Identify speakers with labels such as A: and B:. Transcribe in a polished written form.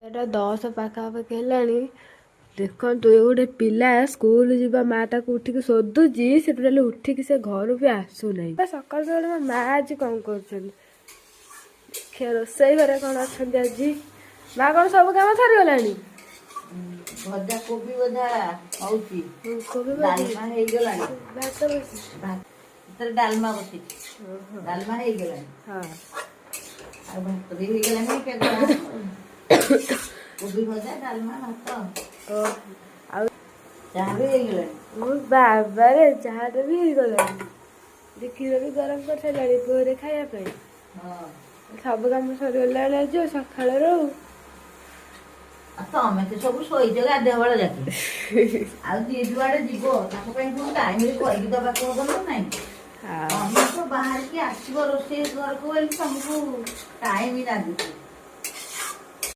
A: ଏଟା 10 ପାଖାପାଖି ହେଲାଣି। ଦେଖନ୍ତୁ, ଏ ଗୋଟେ ପିଲା ସ୍କୁଲ ଯିବା, ମା ତାକୁ ଉଠିକି ଶୋଧୁଛି, ସେ ଟୋଟାଲି ଉଠିକି ସେ ଘରୁ ବି ଆସୁନାହିଁ। ସକାଳୁ ସକାଳୁ ମୋ ମା ଆଜି କଣ କରୁଛନ୍ତି ଦେଖିବା। ରୋଷେଇ ଘରେ କଣ ଅଛନ୍ତି ଆଜି ମା? କଣ ସବୁ କାମ ସରିଗଲାଣି?
B: ଭଜା, କୋବି ଭଜା ହଉଛି।
A: କୋବି ଭଜା।
B: ଡାଲମା ହେଇଗଲାଣି।
A: ଭାତ ବସି
B: ଭାତରେ ଡାଲମା ବସିଛି, ଡାଲମା ହେଇଗଲାଣି। ଆଉ ଭାତ ବି ହେଇଗଲାଣି। କୋବି ଭଜା, ଡାଲମା, ଭାତ।
A: ଆଉ
B: ଚାହା ବି ହେଇଗଲାଣି।
A: ମୋ ବାବାରେ, ଚାହାଟା ବି ହେଇଗଲାଣି, କ୍ଷୀର ବି ଗରମ କରିସାରିଲାଣି ଭୋରେ ଖାଇବା ପାଇଁ।
B: ହଁ।
A: ସବୁ କାମ ସରିଗଲାଣି ଆଜି ଆଉ ସକାଳରୁ।
B: ଆଉ ତମେ ତ ସବୁ ଶୋଇଛ ଗାଧୁଆ ବେଳ ଯାକେ। ଆଉ ଯିଏ ଯୁଆଡେ ଯିବ, ତାଙ୍କ ପାଇଁ ପୁଣି ଟାଇମରେ କରିକି ଦବାକୁ ହବ ନା ନାଇଁ?
A: ଆଉ
B: ତମେ ତ ବାହାରିକି ଆସିବ ରୋଷେଇ ଘରକୁ ବୋଲି ତମକୁ ଟାଇମ ଲାଗୁଛି।